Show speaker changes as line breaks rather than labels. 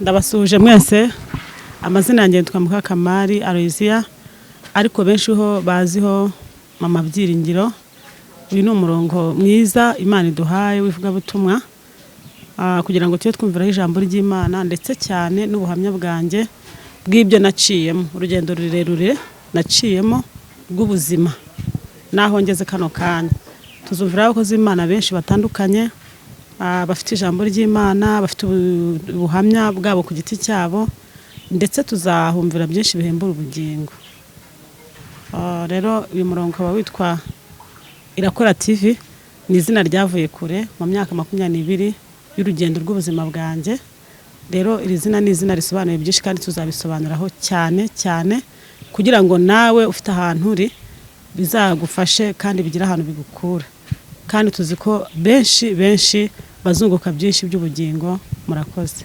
Ndabasuhuje mwese. Amazina yanjye yitwa Mukakamari Aloysia, ariko benshi ho baziho Mama Byiringiro. Uyu ni umurongo mwiza Imana iduhaye w'ivugabutumwa, kugira ngo tujye twumviraho ijambo ry'Imana, ndetse cyane n'ubuhamya bwanjye bw'ibyo naciyemo, urugendo rurerure naciyemo rw'ubuzima n'aho ngeze kano kanya. Tuzumviraho abakozi b'Imana benshi batandukanye, bafite ijambo ry'Imana, bafite ubuhamya bwabo ku giti cyabo, ndetse tuzahumvira byinshi bihembura ubugingo. Rero uyu murongo ukaba witwa Irakora TV. Ni izina ryavuye kure mu myaka 22 y'urugendo rw'ubuzima bwanjye. Rero iri zina ni izina risobanuye byinshi, kandi tuzabisobanuraho cyane cyane kugira ngo nawe ufite ahantu uri bizagufashe kandi bigire ahantu bigukura, kandi tuzi ko benshi benshi bazunguka byinshi by'ubugingo. Murakoze.